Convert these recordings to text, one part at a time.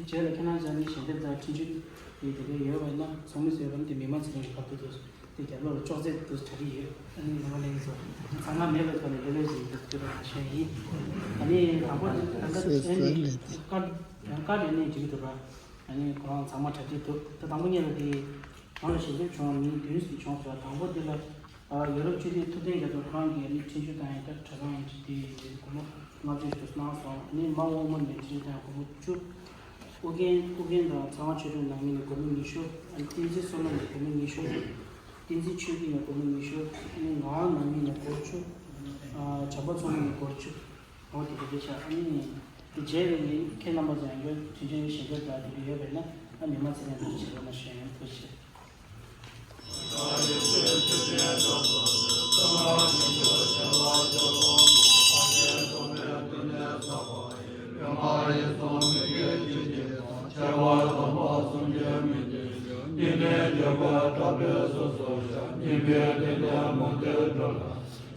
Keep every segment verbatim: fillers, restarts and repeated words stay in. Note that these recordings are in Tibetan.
རྗེས་ལ་ཁྱེད་རང་ཚོ་ནི་ཞལ་འདེབས་དང་འཕྲིན་བཅོལ་དེ་དེ་འདྲ་ཡོད་པ་ཡིན་ན་ཚོགས་མི་ཚོས་ཡོད་པ་ནི་དེ་མི་མང་ཚོ་རིང་གི་བར་དུ་དུ་དེ་རྒྱབ་ལོགས་ལ་ཅོག་ཙེ་དུ་གྲ་སྒྲིག་ཡོད། ཨ་ནི་མི་མང་ལྷན་རྒྱས་ཚོ་ཚང་མ་མེད་པའི་ཐོག་ནས་ལེ་ལོས་ཞིག་ཏུ་སྐྱོད་པ་ཞུ་ཡིན། ཨ་ནི་དང་པོ་ད་ལྟ་ཨ་ནི་ཀར་ཡང་ཀར་ཡོད་ནས་འགྲིག་འདུག་ར། ཨ་ནི་ཁོ་རང་ཚང་མ་གྲ་སྒྲིག་འདུག་ད་དང་པོ་ཉིད་ལ་དེ་ང་ལ་ཞལ་འདེབས་བྱུང་མི་བདུན་ཞིག་བྱུང་སོང་། དང་པོ་དེ་ལ། ཨ། ཡོ་རོབ་སྤྱི་འཐུས་ཐུབ་བསྟན་རྒྱ་མཚོ་ཁོ་རང་གིས་ཨ་ནི་འཕྲིན་བཅོལ་དང་ཡང་བསྐྱར་དྲ་ཁང་ཡང་དེ་སྒོར་མོ་ལྔ་བཅུ་ཞིག་གནང་སོང་། ཨ་ནི་མ་དབུ་མ་ནས་འཕྲིན་བཅོལ་དང་སྒོར་མོ་བཅུ། ཨུ་རྒྱན་ཨུ་རྒྱན་དང་ཚེ་དབང་ཆོས་སྒྲོན་ནང་མི་ནས་སྒོར་མོ་ཉི་ཤུ། ཨ་ནི་བསྟན་འཛིན་བསོད་ནམས་ནས་སྒོར་མོ་ཉི་ཤུ། བསྟན་འཛིན་ཆོས་སྐྱིད་ནས་སྒོར་མོ་ཉི་ཤུ། ཨ་ནི་ང་རང་ནང་མི་ནས་སྒོར་བཅུ། ཨ། བྱམས་པ་མཚོ་མོ་ནས་སྒོར་བཅུ། འོ་དེ་འདྲ་རེད་ཤག་ཨ་ནི་དེ་རྗེས་ལ་ཡིན་ཁྱེད་རྣམ་པ་ཚོ་ཡང་ཡོད་དྲིན་ཆེན་ཞལ་འདེབས་དང་དེ་འདྲ་ཡོད་པས་ན། ཨ། མི་མང་ཚེ་རིང་དུ་བྱེད་རོགས་གནང་ཞུ་ཡིན། ཐུགས་རྗེ་ཆེ།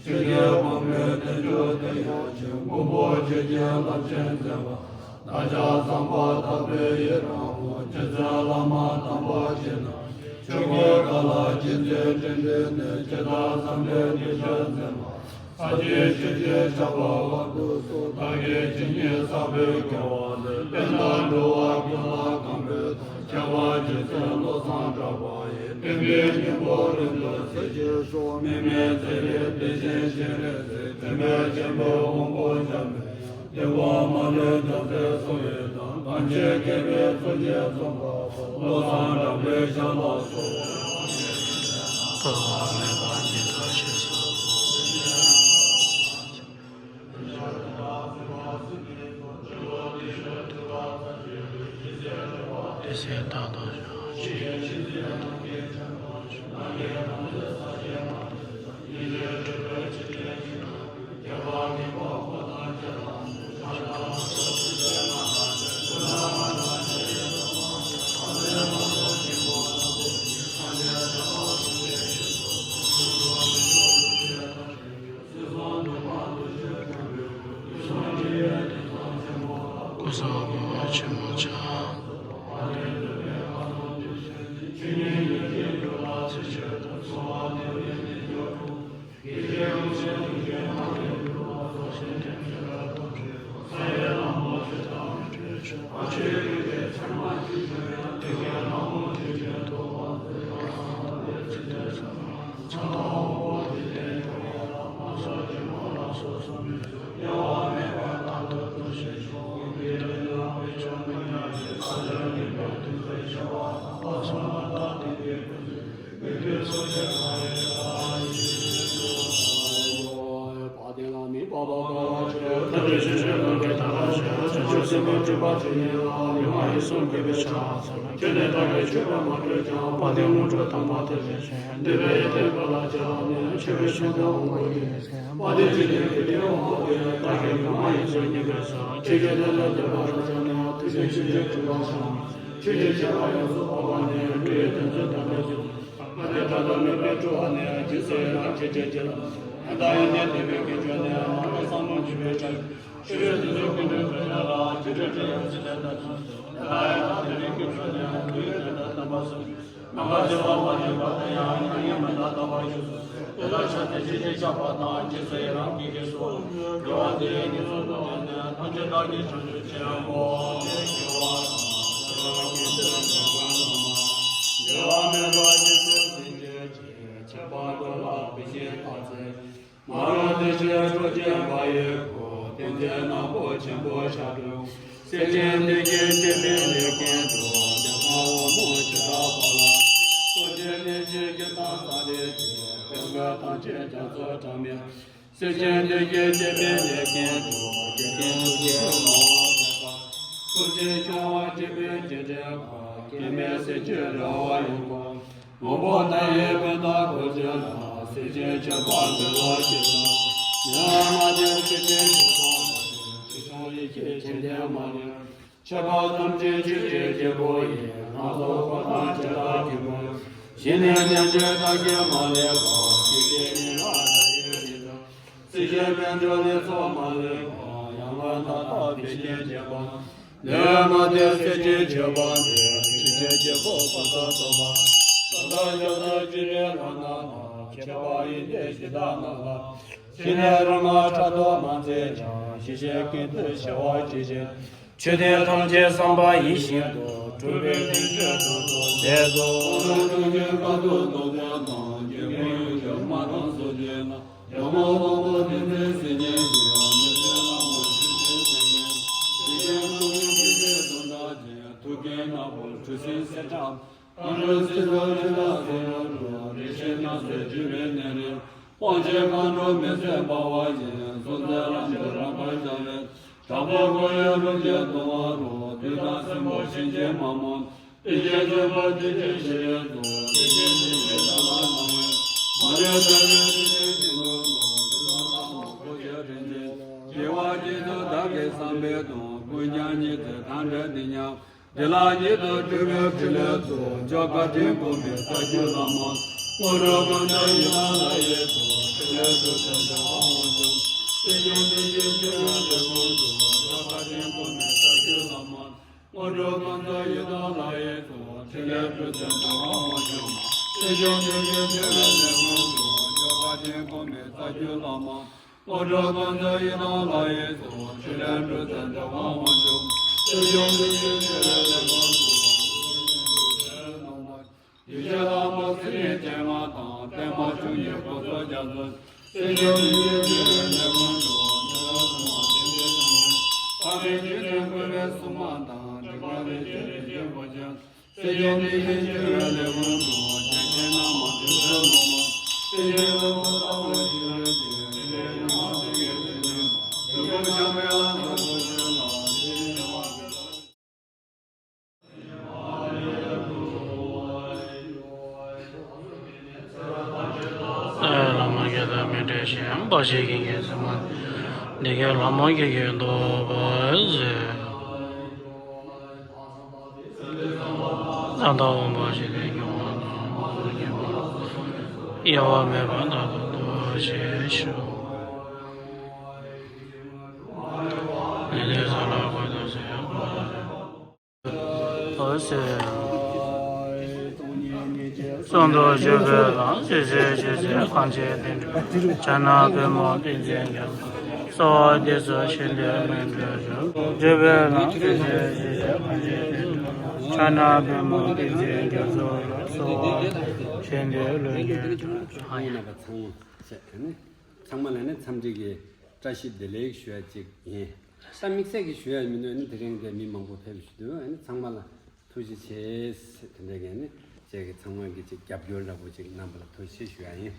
ཆོས་ཀྱི་གོང་འཕེལ་དེ་འཇོག་དེ་ཡོད་ཅིང་མགོན་པོ་ཆོས་ཀྱི་རླབས་ཆེན་མཛད་པ། བདག་ཅག་ཚངས་པ་དྭགས་པོའི་ཡི་རང་ངོ་། རྗེ་བཙུན་བླ་མ་དམ་པ་ཆེ་ན། ཆོས་འཁོར་གང་ལ་རྗེ་བཙུན་དྲིན་ཅན་ནས། ཇི་ལྟར་འཚམས་པའི་གདུལ་བྱ་མཛད་པ། ས་བཅུའི་ཆོས་ཀྱི་ཆར་པ་དབར་དུ་སོང་། བདག་གིས་ཇི་སྙེད་བསགས་པའི་དགེ་བ་འདི། བསྟན་དང་འགྲོ་བ་ཀུན་ལ་གང་ཕན་ཐོགས། ཁྱད་པར་རྗེ་བཙུན་བློ་བཟང་གྲགས་པ་ཡི། བསྟན་པའི་སྙིང་པོ་རིང་དུ་གསལ་ཕྱིར་ཤོག་དམིགས་མེད་བརྩེ་བའི་གཏེར་ཆེན་སྤྱན་རས་གཟིགས། འཛིན་པའི་ཆེན་པོའི་དབང་པོ་འཇམ་པའི་དབྱངས། འདི་ཀོ་མ་ལེ་རྒྱལ་མཚན་སོགས་ཡི་དམ། གང་ཕྱིར་མཁས་པའི་གཙུག་གི་ཚོགས་འགའ་སོགས། བློ་བཟང་གྲགས་པའི་ཞབས་ལ་གསོལ། མ་རུངས་བདེ་ཆེན་ཁྲོ་ཆེན་འབར་བའི་སྐུ། ཏིང་འཛིན་ནག་པོ་ཆེན་པོ་ཞབས་དྲུག་སེམས་ཅན་བདེ་སྐྱིད་སྐྱེད་པའི་ལས་ཀྱི་གྲུ། འདོད་པ་འོ་མ་ཇི་ལྟར་འབར་བ། སོ་སྐྱེ་ལས་ཀྱི་སྐྱེ་དང་ཚ་རེ་ཆེ། བོན་པོ་ཐམས་ཅད་རྒྱ་མཚོ་གྲངས་མེད། སེམས་ཅན་བདེ་སྐྱིད་སྐྱེད་པའི་ལས་ཀྱི་གྲུ། བདེ་སྐྱིད་ཐུགས་ཀྱི་ངོ་བོ་མཛད་པ། ཐུགས་རྗེ་ཆེ་བ་སྤྲུལ་པའི་རྗེས་འབྲེལ་པ། སྐྱེ་མེད་སེམས་ཅན་རེ་བ་ཡོངས་སྐོང་། མང་པོ་ལྟ་ཡི་བོན་དང་གོས་ཆེན་ལ། སེམས་ཅན་མཆོད་པར་འབུལ་བར་བགྱིད་དོ། ཉི་མ་ལྡན་སེམས་ཅན་མཆོད་པར་འབུལ། ཆོས་སྐྱོང་ཡེ་ཤེས་མཆོད་རྟེན་མ་ལུས། མཆོད་པ་ཐམས་ཅད་ཆོས་ཀྱི་རྒྱལ་པོ་ཡི། ལྷ་ཚོགས་འཁོར་དང་ཇི་ལྟར་མགོན་པོ། ཞི་གནས་རྣལ་འབྱོར་བདག་གིས་མ་ལུས་པ། ཆོས་ཀྱི་དབྱིངས་ལ་བདག་ཡིད་རིམ་གྲོ། སྲིད་ཞིའི་དཔལ་འབྱོར་ལེགས་ཚོགས་མ་ལུས་པ། ཡར་ངོའི་མཐའ་དག་བདེ་སྐྱིད་རྒྱས་པ། ནད་མ་དེ་སེལ་ཅིང་བྱེད་པ་དེ། ཇི་སྲིད་སྐྱེ་བོ་ཕ་ས་ཐོབ་པ། ས་དང་ཞབས་ཏོག་ཅི་རིགས་ལ་ན་ལ། ཁྱད་པར་ཡིན་ཏེ་ཇི་ལྟར་ན་ལ། ཕྱི་ནས་རིག་མ་ཕྲག་དོག་མ་མཛད་ཅིང་། ཞི་བྱེད་ཀུན་ཏུ་བྱེ་བ་ཅི་བྱེད། ཆོས་དེ་ཐམས་ཅད་བསམ་པ་ཡིད་བཞིན་དུ། གྲུབ་པའི་རྟེན་མཆོག་ཏུ་མཛད་དོ། ཀུན་ཀྱང་ཁ་དོག་ལྡོག་པ་དང་། སྐྱེ་བོ་ཡུལ་གྱི་མ་དང་སོགས་ཀྱི་ལ། ཡང་མ་འོངས་པ་དེ་ཚེ་སྲིད་ཀྱི་ཞིང་། མི་ཚེ་ལ་མ་ཞིག་ཚེ་སྲིད་ཀྱི། སྲིད་ཀྱི་ནང་དུ་སྲིད་པའི་དོན་དག་ཅན། ཐུགས་ཀའི་ནག་པོ་གྲུ་གཟིངས་སེར་ཁྲ། མཁའ་འགྲོ་ཚེ་རབས་ཕྱི་ལ་སོགས་རབ་ཏུ། རེ་ཞིག་སྣ་ཚོགས་འཇིགས་པའི་གནས་རིས། དབང་ཆེན་མཁའ་འགྲོ་མི་བཟད་འབར་བ་ཡི། གསུང་ཚེ་ལམ་དུ་རགས་པར་བྱ་བའི། དྲག་པོ་འཁོར་ཡུག་རླུང་གིས་གདུང་བ་རུ། བདུད་དང་སྲིན་པོ་གཤིན་རྗེ་དམག་མང་། ཏིལ་གྱི་བཙོན་པ་ཏིལ་གྱི་ཤེལ་ཚོགས། ཏིལ་གྱི་ཏིལ་གྱི་ཐ་མ་སྣང་བས། མ་ལུས་ཟླ་བའི་ཏིལ་འབྲུ་ཅན་དུ་རློམ། ཏིལ་འབྲུ་ལྷ་མོ་འཁོར་བཅས་རིན་ཆེན། རྒྱལ་བ་དཀྱིལ་འཁོར་བདག་གིས་བསམ་པའི་དོན། ཀུན་ཀྱང་ཉིད་དུ་དང་བྲལ་ཏེ་མཉམ། འབྲས་ལ་ཉིད་དུ་སྤྲུལ་པའི་ཕྲིན་ལས་ཚོགས། འཇོག་པ་དྲིན་ཀུན་པའི་རྩ་བརྒྱུད་བླ་མ། དངོས་གྲུབ་ཀུན་ཏུ་ཡི་དམ་ལྷ་ཡི་ཚོགས། ཕྲིན་ལས་སྒྲུབ་ཕྱིར་འགྲོ་བ་དབང་སྐྱོང་། སྲིད་གཞུང་འདི་ཡི་འབྲེལ་བའི་ལས་ཀུན་ཏུ། འཇོག་པ་དྲིན་ཀུན་པའི་རྩ་བརྒྱུད་བླ་མ། དངོས་གྲུབ་ཀུན་ཏུ་ཡི་དམ་ལྷ་ཡི་ཚོགས། ཕྲིན་ལས་སྒྲུབ་ཕྱིར་འགྲོ་བ་དབང་སྐྱོང་། སྲིད་གཞུང་འདི་ཡི་འབྲེལ་བའི་ལས་ཀུན་ཏུ། འཇོག་པ་དྲིན་ཀུན་པའི་རྩ་བརྒྱུད་བླ་མ། དངོས་གྲུབ་ཀུན་ཏུ་ཡི་དམ་ལྷ་ཡི་ཚོགས། ཕྲིན་ལས་སྒྲུབ་ཕྱིར་འགྲོ་བ་དབང་སྐྱོང་། སྲིད་གཞུང་འདི་ཡི་འབྲེལ་བའི་ལས་ཀུན་ཏུ། ཡེ་ཤེས་ལྷ་མོ་སྲིན་ཡུལ་ཅན་ལྔ་དང་། པདྨ་འབྱུང་གནས་འཁོར་ཚོགས་རྒྱ་མཚོ། སྲིད་གཞུང་འདི་ཡི་འབྲེལ་བའི་ལས་ཀུན་ཏུ། ཕ་མའི་རྒྱུད་ནས་བསྐུལ་བའི་སྲུང་མ་དང་། འབྲིང་བ་ལས་བྱེད་རིན་ཆེན་འཁོར་ཅན། སྲིད་གཞུང་འདི་ཡི་འབྲེལ་བའི་ལས་ཀུན་ཏུ། རྒྱལ་ཆེན་རྣམས་མ་དུས་གསུམ་ལོ་མ། སྲིད་ཞིའི་ལོ་མ་ལྟ་བུ་ཞིག་རེད་དེ། སྲིད་པའི་ཡུམ་མ་སྲིད་ཀྱི་སྲིད་ཞིང་། ཡུམ་བུ་འཆང་བའི་ལྷ་ཚོགས་ཀུན་ལ། སྲིད་ཞིའི་ཡུམ་མ་སྲིད་ལ། བླ་མ་དགེ་དང་མི་འབྲལ་ཞིང་། འབའ་ཞིག་གི་ངེས་སེམས་མ། འདི་སྐད་ལྷ་མོ་སྐད་ཀྱིས་བསྟོད་པར་བྱ། ས་མཐའ་འོག་མ་ཞིག་ཏུ་སྐྱོང་བ་དང་། དབང་པོ་སྐྱེ་བོ་དབྱེ་བ་མེད་པར་བདག་ཏུ་འདོད་ཅེས་ཞུ། ནི་དེ་ས་ལ་འཁོད་དུ་གསོལ་བ། འོད་ཟེར། གསུང་དུ་གྱུར་པའི་ལམ་ཞེས་བྱའི་ཞེས་བྱའི་གང་བྱེད་དེ་འགྲུབ། ཕྱག་ན་པདྨོ་བསྟན་འཛིན་རྒྱ་མཚོ། གསོལ་བ་འདེབས་སོ་བྱིན་གྱིས་རློབ་ཀྱིས་འགྲོ། གྱུར་པའི་ལམ་ཞེས་བྱའི་ཞེས་བྱའི་གང་བྱེད་དེ་འགྲུབ། ཕྱག་ན་པདྨོ་བསྟན་འཛིན་རྒྱ་མཚོ་ལ། གསོལ་བ་བྱིན་གྱིས་རློབ་ཀྱིས་འགྲོ། ཚང་མ་ལ་ནི་འཚམས་འདྲི་གི་བཀྲ་ཤིས་བདེ་ལེགས་ཞུ་ཡ་གཅིག་ཡིན། ད་དམིགས་བསལ་གྱི་ཞུ་ཡ་མི་འདུག་ཨ་ནི་དེ་རིང་དེ་མི་མང་པོ་ཕེབས་ཞུ་འདུག་ཨ་ནི་ཚང་མ་ལ་ཐུགས་རྗེ་ཆེ་ཟེར་དེ་འདྲ་གི་ཨ་ནི་ཁྱེད་ཀྱི་ཚང་མ་གི་ཅིག་རྒྱབ་སྐྱོར་འདྲ་པོ་ཅིག་གནང་པ་ལ་ཐུགས་རྗེ་ཆེ་ཞུ་ཡ་ཡིན།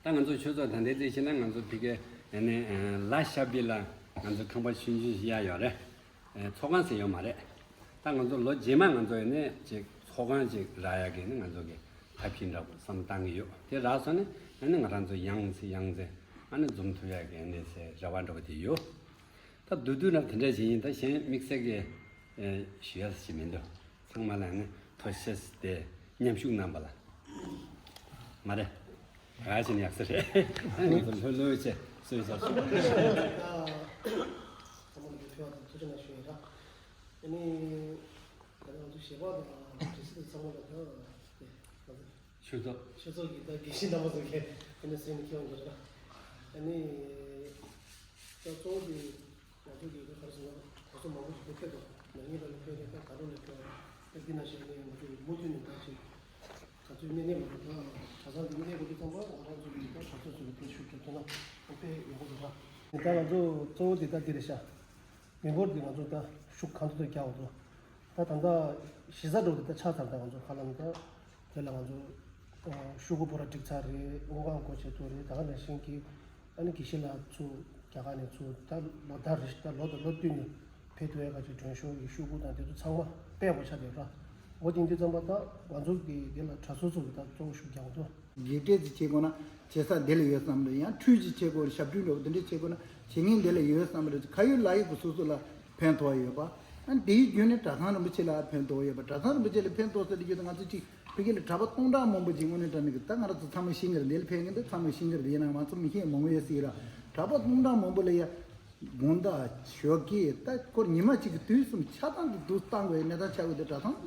ད་ང་ཚོ་ཆོས་ཚོགས་ད་ལྟའི་རྩིས་བྱས་ན་ང་ཚོ་ཕ་གི་ཨ་ནི་ལ་ཤ་བི་ལ་ང་ཚོ་ཁང་པ་ཆུང་ཆུང་ཞིག་གཡར་ཡོད་རེད། ཚོགས་ཁང་ཟེར་ཡོད་མ་རེད། ད་ང་ཚོ་ལོ་རྗེས་མ་ང་ཚོ་ཨ་ནི་ཅིག་ཚོགས་ཁང་ཅིག་རག་ཡ་གི་ཨ་ནི་ང་ཚོ་གི་ཐབས་ཤེས་འདྲ་པོ་བསམ་བཏང་གི་ཡོད། དེ་རག་སོང་ན་ཨ་ནི་ང་རང་ཚོ་ཡང་སེ་ཡང་སེ་ཨ་ནི་འཛོམས་ཐུབ་ཡག་གི་ཨ་ནི་སེ་རེ་བ་འདྲ་པོ་དེ་ཡོད། ད་བསྡུས་བསྡུས་ན་དེ་འདྲ་ཞིག་ཡིན། ད་གཞན་དམིགས་བསལ་གྱི་ཨེ་ཞུ་ཡ་ཞིག་མི་འདུག་ཚང་མ་ལ་ཨ་ནི་ཐུགས་རྗེ་ཆེ་དེ་མཉམ་ཞུགས་གནང་པ་ལ་མ་རེད། ད་ག་ཞིག་ནི་ཡག་ས་རེད། ང་ཚོ་ལྷོད་ལྷོད་བྱས་གསོལ་ས་སོ། ཚང་མ་ལ་ཕེབས་པ་དང་ཐུགས་རྗེ་གནང་ཞུ་ཡིན་ར། ཨ་ནི། ད་ནི་ང་ཚོ་ཞལ་པར་དང་དྲི་ཟ་དེ་ཚང་མ་ལ་ད་དེ་ང་ཚོ་ཆོས་ཚོགས། ཆོས་ཚོགས་ཀྱི་ད་དགེ་བཤེས་རྣམ་པ་ཚོ་གིས་ཨ་ནི་སེམས་ནས་ཁྱེད་དབང་འཇོག་ར། ཨ་ནི་ད་གཙོ་བོ་དེ་ང་ཚོ་གི་ད་ག་རེ་ཟེར་ན་གོ་ས་མང་པོ་ཞིག་ཏུ་ཕེབས་འདུག་ནག་ཉེས་ལ་ཕེབས་རེད། ད་ད་ལོ་ལ་ཕེབས་རེད། ད་འདི་ན་བཞིན་ནས་ང་ཚོ་མུ་མཐུད་ནས་ད་ཅིག་ག་ཚོད་གནས་གནས་དགོས་འདུག་ད་གྲྭ་ཚང་འདི་གནས་དགོས་འདུག་ཙམ་པ་ང་རང་ཚོ་གི་ད་གྲྭ་ཚང་ཚོ་གི་ཕན་ཤུགས་རྒྱབ་ཐུབ་ན་དཔེ་ཡག་པོ་འདུག་ར། ད་ང་ཚོ་གཙོ་བོ་དེ་ད་འདི་རེད་ཤག་མི་འབོར་འདི་ང་ཚོ་ད་ཤུགས་གང་ཐུབ་ཐུབ་རྒྱག་དགོས་འདུག་ད་ད་ལྟ་གཞི་རྩ་འགྲོ་འདི་ད་ཆགས་ཚར། ད་ང་ཚོ་ཧ་ལམ་ད་དེ་ལ་ང་ཚོ་ཤོག་གུ་པོ་ར་བསྒྲིགས་ཚར་རེད། དངུལ་ཁང་སྒོ་ཕྱེ་ཐུབ་རེད། ད་ག་ནང་བཞིན་གྱི་ཨ་ནི་དགེ་བཤེས་ལགས་ཚོ་རྒྱ་གར་ནས་ཚུར་ད་ལོ་ཟླ་རེ་ད་ལོ་དང་ལོ་བསྟུད་ནས་ཕེབས་ཐུབ་ཡ་ག་ཅིག་མགྲོན་ཤོག་གི་ཤོག་གུ་དང་དེ་ཚོ་ཚང་མ་སྤེལ་དགོས་ཆགས་བསྡད་ར། འོ་དེ་འདི་ཙམ་པ་ད་ང་ཚོ་གི་དེ་ལ་གྲྭ་ཚང་ཚོ་གི་ད་གཙོ་བོ་ཤུགས་རྒྱག་དགོས་འདུག་དགེ་བཤེས་ཅིག་བྱེད་དགོས་ན་བྱེད་ས་དེ་ལ་ཡོད་བསམ་རེད། ཡང་ཁྲུས་ཅིག་བྱེད་དགོས་རེད། ཞབས་བྲོ་འདྲ་པོ་དེ་འདྲ་བྱེད་དགོས་ན་བྱེད་མཁན་དེ་ལ་ཡོད་བསམ་རེད། ཁ་ཡོད་ལག་ཡོད་ཀྱི་སོ་སོ་ལ་ཕན་ཐོགས་ཡོད་པ། ཨ་ནི་དེའི་བརྒྱུད་ནས་གྲྭ་ཚང་རིན་པོ་ཆེ་ལ་ཕན་ཐོགས་ཡོད་པ། གྲྭ་ཚང་རིན་པོ་ཆེ་ལ་ཕན་ཐོགས་ཟེར་དུས་ང་ཚོ་ཅིག་ཕ་གི་ལ་གྲྭ་པ་སྟོང་ཕྲག་མང་པོ་ཅིག་དངོས་གནས་དྲང་གནས་ཀྱི་ད་ང་རང་ཚོ་ཚང་མ་ཤེས་ཀྱི་རེད། འདི་ལ་ཕེབས་མཁན་དེ་ཚང་མ་ཤེས་ཀྱི་རེད། ཡིན་ནའང་མང་ཚོགས་མི་ཤེས་མང་པོ་ཡོད་སྲིད་ཀྱི་ར། གྲྭ་པ་སྟོང་ཕྲག་མང་པོ་ལ་ཡ་ དགོང་དག་ཞོགས་ཀས་ད་སྐོར་ཉི་མ་གཅིག་གི་དུས་གསུམ་ཆ་ཚང་དུ་དུ་བཏང་དགོས་གནས་སྟངས་ཆགས་ཡོད་དུས་གྲྭ་ཚང་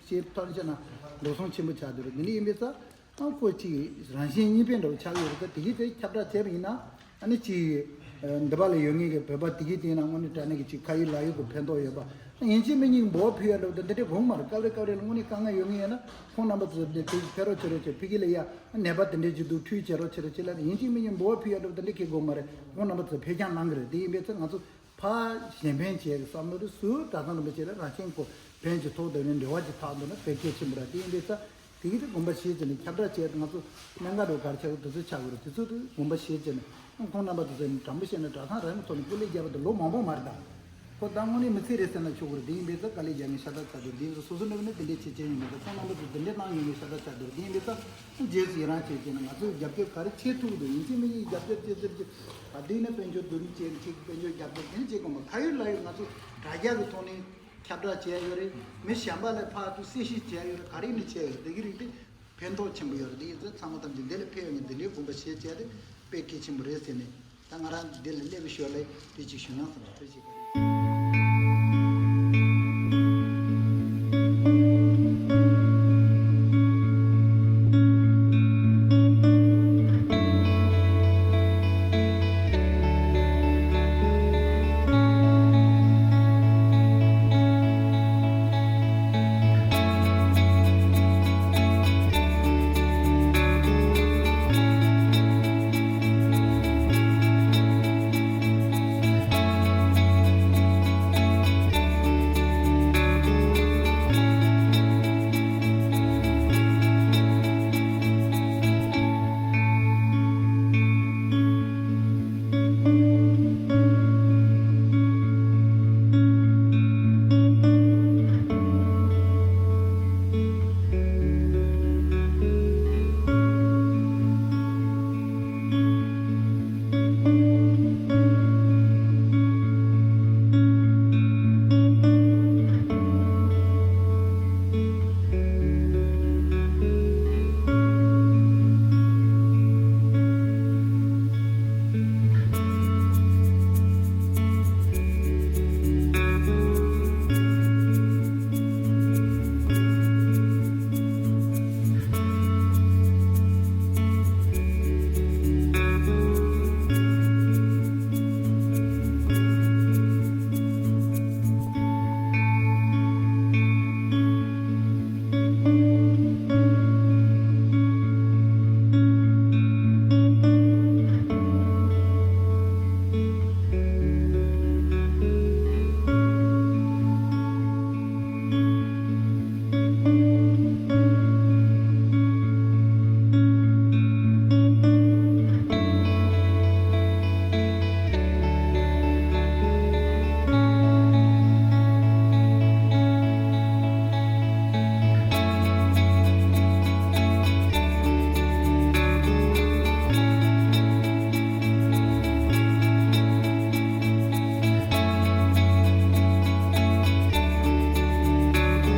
ཞེས་ཐོན་ཆེ་ན་འགྲོ་སོང་ཆེན་པོ་ཆགས་འདུག་འདི་འདྲ་ཡིན་པའི་ཚ་ཨང་ཁོ་གཅིག་རང་བཞིན་གཉིས་ཕན་འདྲ་བོ་ཆགས་ཡོད་རེད། ད་དེ་གི་དེ་ཁྱབ་བསྒྲགས་བྱས་པ་ཡིན་ན་ཨ་ནི་གཅིག་འདི་པ་ལ་ཡོད་ངེས་ཀྱི་བོད་པ་དེ་གི་དེ་ན་དངོས་གནས་དྲང་གནས་ཀྱི་གཅིག་ཁ་ཡིག་ལག་ཡིག་གི་ཕན་ཐོགས་ཡོད་པ་ཡིན་གཅིག་མིན་གཉིས་འབོ་ཕུལ་ཡ་འདྲ་བོ་དེ་འདི་འདྲ་དགོངས་མ་རེད། སྐབས་རེ་སྐབས་རེ་ལ་དངོས་གནས་དཀའ་ངལ་ཡོད་ངེས་ཡིན་ན་ཁོང་རྣམ་པ་ཚོ་འདི་དེ་ཕེབས་རོགས་བྱེད་རོགས་བྱེད་ཕ་གི་ལ་ཡ། ནད་པ་དེ་འདྲས་ཅིག་འདུག་ཁྲུས་བྱེད་རོགས་བྱེད་རོགས་བྱེད་ལབ་ཡིན་གཅིག་མིན་གཉིས་འབོ་བ་ཕུལ་ཡ་འདྲ་བོ་དེ་འདྲས་ཁེ་དགོས་མ་རེད། ཁོང་རྣམ་པ་ཚོ་ཕེབས་རྐྱང་གནང་གི་རེད། དེ་ཡིན་པའི་ཚེ་ང་ཚོ་ཕ་གཞན་ཕན་བྱེད་ཀྱི་བསམ་བློ་དེ་སུ་གྲྭ་ཚང་རིན་པོ་ཆེ་ལ་རང་བཞིན་གོ་ཕན་གྱི་ཐོག་དེ་ནས་འབྲེལ་བ་ཅིག་ཐག་འདུག་ན་དཔེ་གལ་ཆེན་པོ་རེད། དེ་ཡིན་པའི་ཚེ་དེ་གི་དེ་དགོངས་པ་བཞེས་བྱས་ནས་ཁྱབ་བསྒྲགས་བྱས་ང་ཚོ་གནད་འགག་འདྲ་བོ་ག་རེ་ཆགས་ཀྱི་དེ་ཚོ་ཆགས་ཀྱི་རེད། དེ་ཚོ་དེ་དགོངས་པ་བཞེས་བྱས་ནས་ཁོང་རྣམ་པ་དེ་ཚོ་ནི་དྲང་པོ་བཤད་ན་གྲྭ་ཚང་རང་གི་ཐོག་ནས་སྐུ་ལས་བརྒྱབ་པ་དེ་ལོ་མང་པོ་མ་རེད་ད། ཁོ་ད་དངོས་གནས་མི་ཚེ་རེད་ཟེར་ན་ཆོག་གི་རེད། དེ་ཡིན་པས་ཙང་དཀའ་ལས་རྒྱག་མཁན་ཤ་སྟག་ཆགས་འདུག་དེ་ཡིན་ཙང་སོ་སོ་འདྲ་བོ་ནི་དེ་འདྲས་བྱེད་ཀྱི་ཡོད་མེད་ད་ཁོང་རྣམ་པ་ཚོ་དེ་འདྲས་གནང་ཡོད་མཁན་ཤ་སྟག་ཆགས་འདུག་དེ་ཡིན་པས་ཙང་རྗེས་སུ་ཡི་རང་བྱེད་ཀྱི་ན་ང་ཚོས་རྒྱབ་སྐྱོར་ག་རེ་བྱེད་ཐུབ་འདུག་ཡིན་གཅིག་མིན་གཉིས་རྒྱབ་སྐྱོར་བྱེད་ཐུབ་ཀྱི་ཨ་དེ་ནི་དཔལ་འབྱོར་བསྡུ་རུབ་བྱེད་ཀྱི་དཔལ་འབྱོར་རྒྱབ་སྐྱོར་དེ་ནི་བྱེད་དགོས་མ་ཁ་ཡོད་ལག་ཡོད་ང་ཚོ་དྲ་རྒྱ་གི་ཐོག་ནས་ཁྱབ་བསྒྲགས་བྱས་ཡོད་རེད། མི་གཞན་པ་ལ་ཕར་ཚུར་གསལ་བཤད་བྱས་ཡོད་རེད། ག་རེ་ནས་བྱས་ཡོད་རེད། དེ་གི་རིགས་དེ་ཕན་ཐོགས་ཆེན་པོ་ཡོད་རེད། དེ་ཡིན་ཙང་ཚང་མ་ཐམས་ཅད་འདི་ལ་ཕེབས་ཡོང་མཁན་འདི་འདྲའི་དགོངས་པ་བཞེས་བྱས་ཏེ་དཔེ་གལ་ཆེན་པོ་རེད་ཟེར་ནས། ད་ང་རང་འདི་ལ་སླེབས་པའི་ཞོར་ལ་དེ་ཅིག་ཞུ་ན་བསམ་པ་ཐུགས་རྗེ་ཆེ།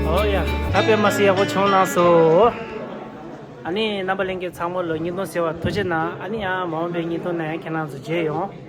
ཨོ་ཡ། ད་དཔེ་མ་སྲིད་ཡག་པོ་བྱུང་ལགས་སོ། ཨ་ནི་རྣམ་པ་ལྷན་རྒྱས་ཚང་མ་ལ་བརྙན་ཐུང་གཟིགས་པར་ཐུགས་རྗེ་གནང་། ཨ་ནི་ཡང་མ་འོངས་པའི་བརྙན་ཐུང་ནང་ཡང་ཁྱེད་རང་ཚོ་མཇལ་ཡོང་།